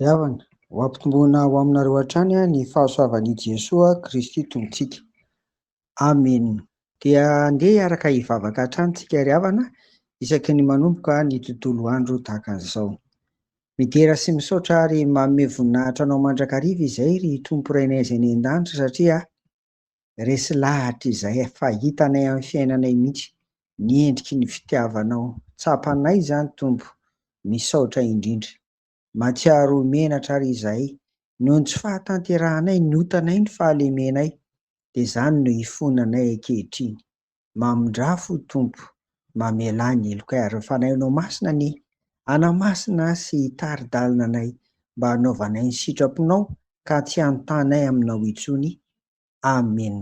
Ry havana, ho ampitomboina ho aminareo hatrany ny fahasoavan'i Jesoa Kristy Tompontsika. Amena. Dia andeha hiaraka hivavaka hatrany tsika ry havana isaky ny manomboka ny tontolo andro tahaka an'izao. Midera sy misaotra ary manome voninahitra anao mandrakariva izay ry Tompo Rainay izay any an-danitra satria resy lahatra izay fa hitanay amin'ny fiainanay mihitsy ny endriky ny fitiavanao. Tsapanay izany Tompo. Misaotra indrindra. Mahatsiaro ho menatra ary izahay noho ny tsy fahatanterahanay ny otanay ny fahalemenay dia izany no ifonanay ankehitriny. Mamindrà fo Tompo, mamelà ny helokay ary ny Fanahinao Masina anie hanamasina sy hitari-dalana anay mba hanaovanay ny sitraponao ka tsy hanontanay aminao intsony. Amen.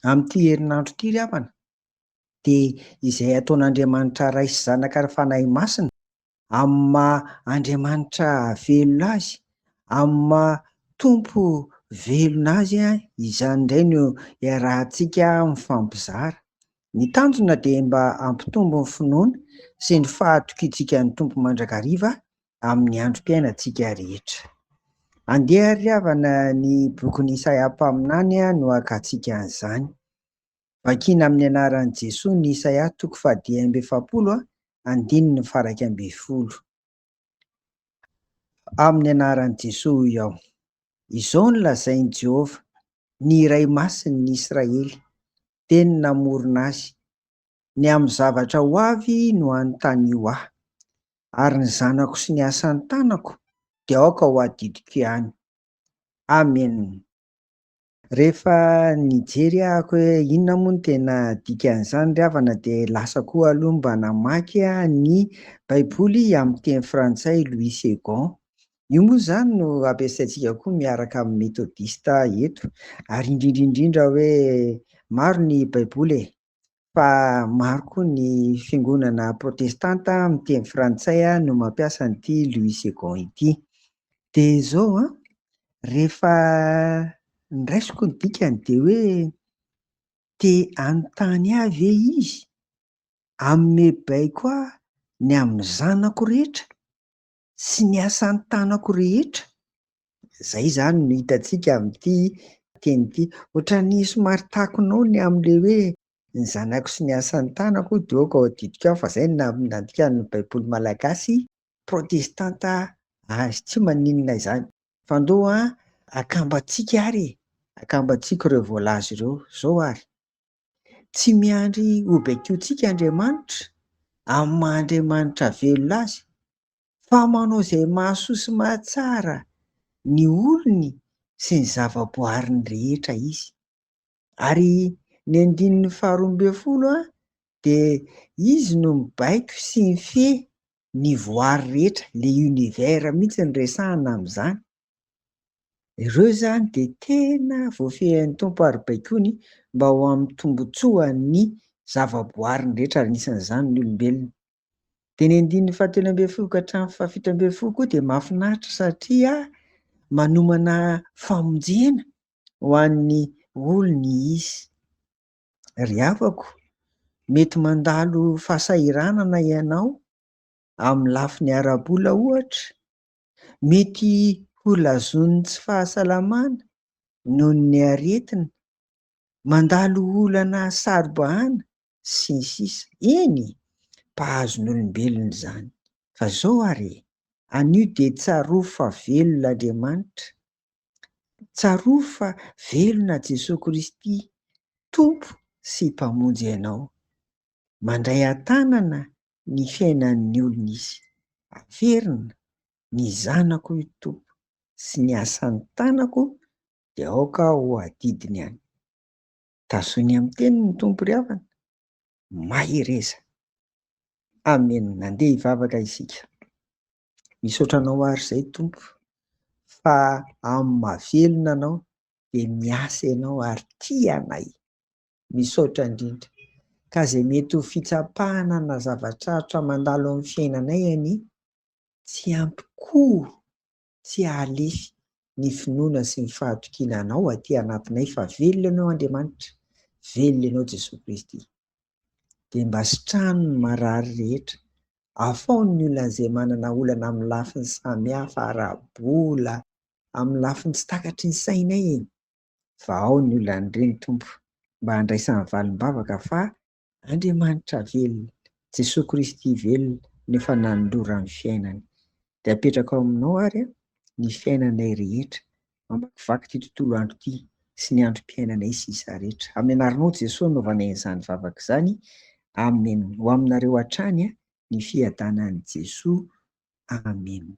Amin'ity herinandro ity ry havana dia izay ataon'Andriamanitra Ray sy Zanaka ary Fanahy Masina amin'ny maha Andriamanitra velona Azy, amin'ny maha Tompo velona Azy, izany indray no iarahantsika mifampizara. Ny tanjona dia mba hampitombo ny finoana sy ny fahatokiantsika ny Tompo mandrakariva amin'ny androm-piainantsika rehetra. Andeha ary ry havana ny bokin'i Isaia mpaminany no hakantsika an'izany. Vakina amin'ny anaran'i Jesoa ny Isaia toko faha-45 andininy faha-11. Amin'ny anaran'i Jesoa hoy aho, Izao no lazain'i Jehovah, ny Iray Masin'ny Israely, dia ny namorona azy, Ny amin'ny zavatra ho avy no anontanio ahy, ary ny zanako sy ny asan'ny tanako dia aoka ho adidiko ihany. Amena. Rehefa nijery ahako hoe inona moa no tena dikan'izany ry havana dia lasa koa aloha mba namaky ny baiboly amin'ny teny frantsay Louis Segond. Io moa izany no ampiasaintsika koa miaraka amin'ny metodista eto ary indrindra indrindra hoe maro ny baiboly e! fa maro koa ny fiangonana protestanta miteny frantsay no mampiasa an'ity Louis Segond ity. Dia izao an, rehefa niraisiko ny dikany dia hoe te hanontany ahy ve izy hanome baiko ahy ny amin'ny zanako rehetra sy ny asan'ny tanako rehetra? Izay izany no hitantsika amin'ity teny ity. Ohatran'ny somary takonao ny amin'ilay hoe ny zanako sy ny asan'ny tanako dia aoka ho adidiko aho fa izay no nandikan'ny baiboly malagasy protestanta azy. Tsy maninona izany. Fa ndao an, akambantsika ary e! Akambantsika ireo voalaza ireo. Izao ary. Tsy miandry ho baikointsika Andriamanitra amin'ny maha Andriamanitra velona Azy fa manao izay mahasoa sy mahatsara ny olony sy ny zavaboariny rehetra izy. Ary ny andininy faha-12 dia izy no mibaiko sy mifehy ny voary rehetra, le univers mihitsy no resahana amin'izany. Ireo izany dia tena voafehin'ny Tompo ary baikoiny mba ho amin'ny tombontsoan'ny zavaboariny rehetra ary anisan'izany ny olombelona. Dia ny andininy fahatelo ambin'ny folo ka hatramin'ny fahafito ambin'ny folo koa dia mahafinaritra satria manomana famonjena ho an'ny olony izy. Ry havako, mety mandalo fahasahiranana ianao amin'ny lafiny ara-bola ohatra, mety ho lazoin'ny tsy fahasalamana noho ny aretina, mandalo olana saro-bahana sy ny sisa Eny e! Mpahazo ny olombelona izany. Fa izao ary e! Anio dia tsarovy fa velona Andriamanitra. Tsarovy fa velona Jesoa Kristy Tompo sy Mpamonjy anao. Mandray an-tanana ny fiainan'ny olona Izy. Averina, ny zanako io Tompo sy ny asan'ny tanako dia aoka ho adidiny ihany. Tazony amin'ny teniny ny Tompo ry havana. Mahereza. Amen. Andeha hivavaka isika. Misaotra anao ary izay Tompo fa amin'ny mahavelona anao dia miasa ianao ary tia anay. Misaotra indrindra. Ka izay mety ho fitsapana na zava-tsarotra mandalo amin'ny fiainanay anie tsy hampikoro tsy hahalefy ny finoana sy ny fahatokiana Anao aty anatinay fa velona Ianao Andriamanitra, velona Ianao Jesoa Kristy. Dia mba sitrano ny marary rehetra. Afaho ny olona izay manana olana amin'ny lafiny samihafa, ara-bola, amin'ny lafiny tsy takatry ny sainay e. Vahao ny olan'ireny Tompo mba handraisany valim-bavaka fa Andriamanitra velona, Jesoa Kristy velona no efa nanolorany ny fiainany. Dia apetrako aminao ary ny fiainanay rehetra, mamakivaky ity tontolo andro ity sy ny androm-piainanay sisa rehetra. Amin'ny anaranao Jesoa no anaovanay an'izany vavaka izany. Amen. Ho aminareo hatrany ny fiadanan'i Jesoa. Amen.